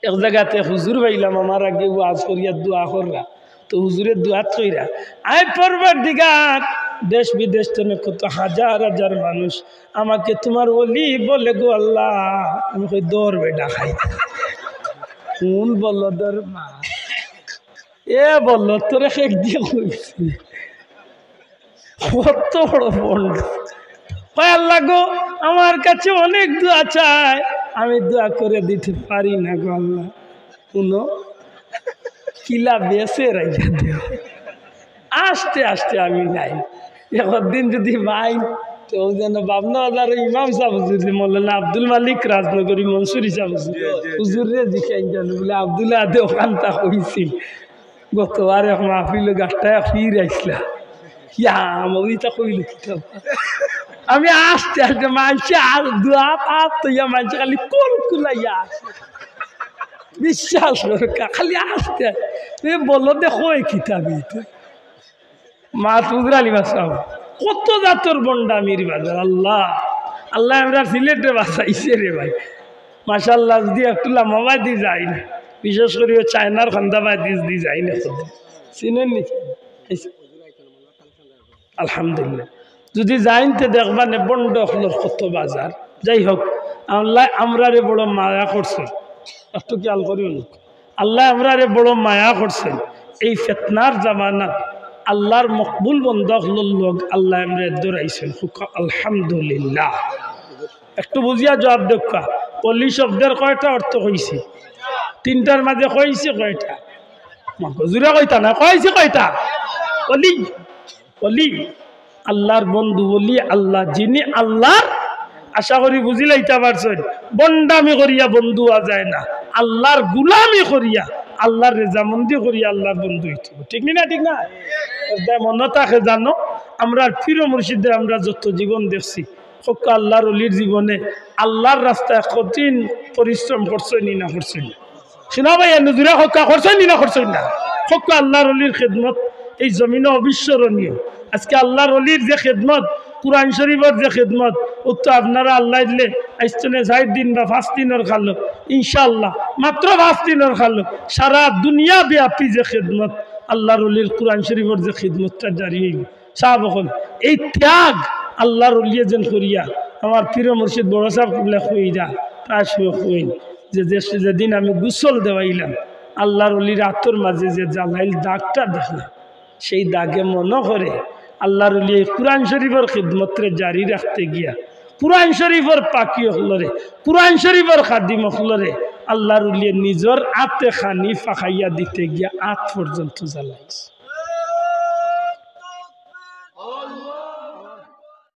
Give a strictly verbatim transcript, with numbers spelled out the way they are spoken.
এক জাগাতে হুজুর পাইলাম, আমার আগে ওয়াজ করিয়া দোয়া কররা, তো হুজুরে দোয়াত কইরা, "আয় পরওয়ারদিগার, দেশ বিদেশ তনে কত হাজার হাজার মানুষ আমাকে তোমার ওলি বলে গো আল্লাহ।" আমি কই, "দর বেটা খাই, কোন বলদর মা, এ বলদ তোরে খেক দিয়া কইছি।" কত বড় ভণ্ড। কয়, "আল্লাহ গো, আমার কাছে অনেক দোয়া চায়, আমি দোয়া করে দিতে পারি না গো আল্লাহ।" হুনো, কিলা বেছে রাইখা দেও। আস্তে আস্তে আমি নাই। একদিন যদি ভাই, তো ওই যেন বাবনা বাজার ইমাম সাহেব হুজুর, মৌলানা আব্দুল মালিক রাজনগরী মনসুরি সাহেব হুজুর, হুজুররে জিকাইন জানো, বলে, "আব্দুল আদে ওখানটা কইছিল।" গতবার এক মাহফিলো গাট্টায় ফির আইসলা। ইয়া, মৌলভীটা কইল কিতা? আমি আস্তে আস্তে মানষে আর দোয়া পাত তো ইয়া মানষে খালি কল কুলাইয়া আসে। বিশ্বাস করো কা-, খালি আস্তে আস্তে। তুমি বলো দেখো এই কিতাবে এটা। মা তুজরা আলী বাসাও। কত জাতর ভণ্ডামির বাজার আল্লাহ। আল্লাহ আমরা সিলেটে বাঁচাইছে রে ভাই। মাশাআল্লাহ, যদি একটু লামাবাদি যাই না, বিশেষ করি ওই চায়নার খান্দাবাদি যদি যাই না, চিনেন নি? আলহামদুলিল্লাহ, যদি যাইন তে দেখবা নে বন্ড অকলর কত বাজার। যাই হোক, আল্লাহ আমরারে বড় মায়া করছেন, একটু খেয়াল করিও না। আল্লাহ আমরারে বড় মায়া করছেন। এই ফেতনার জামানা আল্লাহর মকবুল বন্দা অকলর লগ আল্লাহ আমরারে দৌড়াইছেন। হুকা আলহামদুলিল্লাহ। একটু বুঝিয়া জবাব দেউক্কা। অলি শব্দের কয়টা অর্থ কইছি? তিনটার মাঝে কইছি কয়টা? মাগো, জুরে কইতা না, কইছি কয়টা? অলি, অলি, আল্লাহর বন্ধু, অলি আল্লাহ, যিনি আল্লাহর, আশা করি বুঝিলাইতা পারছইন, বন্ডামি করিয়া বন্ধু অওয়া যায় না, আল্লাহর গুলামি করিয়া, আল্লাহর রেজামন্দি করিয়া আল্লাহর বন্ধু অইতে অইবো। ঠিক নি না? ঠিক না? এটা মনো থাকে জানো, আমরার পীর মুর্শিদে আমরা যত জীবন দেখছি, হক্কা আল্লাহর অলির জীবনে আল্লাহর রাস্তায় কঠিন পরিশ্রম করছইন নি না করছইন না? শোনা ভাই, এনে জুরে হক্কা করছইন নি না করছইন না? হক্কা আল্লাহর অলির খেদমত এই জমিনে অবিস্মরণীয়। আজকে আল্লাহর অলির যে খেদমত, কোরআন শরীফর যে খেদমত, ও তো আপনারা আল্লাহ দিলে আইজ তনে চাইর দিন বা পাঁচ দিনর খালো, ইনশাআল্লাহ, মাত্র পাঁচ দিনর খালো, সারা দুনিয়া ব্যাপী যে খেদমত, আল্লাহর অলির কোরআন শরীফর যে খেদমতটা জারি অইবো। সাব অকল, এই ত্যাগ আল্লাহর অলিয়ে যেন করিয়া, আমার পীর মুর্শিদ বড় সাব কিবলা কইরা, তার সময় কইন যে, যে, যেদিন আমি গোসল দেওয়াইলাম, আল্লাহর অলির আতর মাঝে যে জালাইল দাগটা দেখলাম, সেই দাগে মনো করে আল্লাহর অলিয়ে এই কোরআন শরীফর খেদমতরে জারি রাখতে গিয়া, কোরআন শরীফর পাখি অকলরে, কোরআন শরীফর খাদিম অকলরে আল্লাহর অলিয়ে নিজর আতে খানি ফাঁকাইয়া দিতে গিয়া আত পর্যন্ত জ্বালাইছে।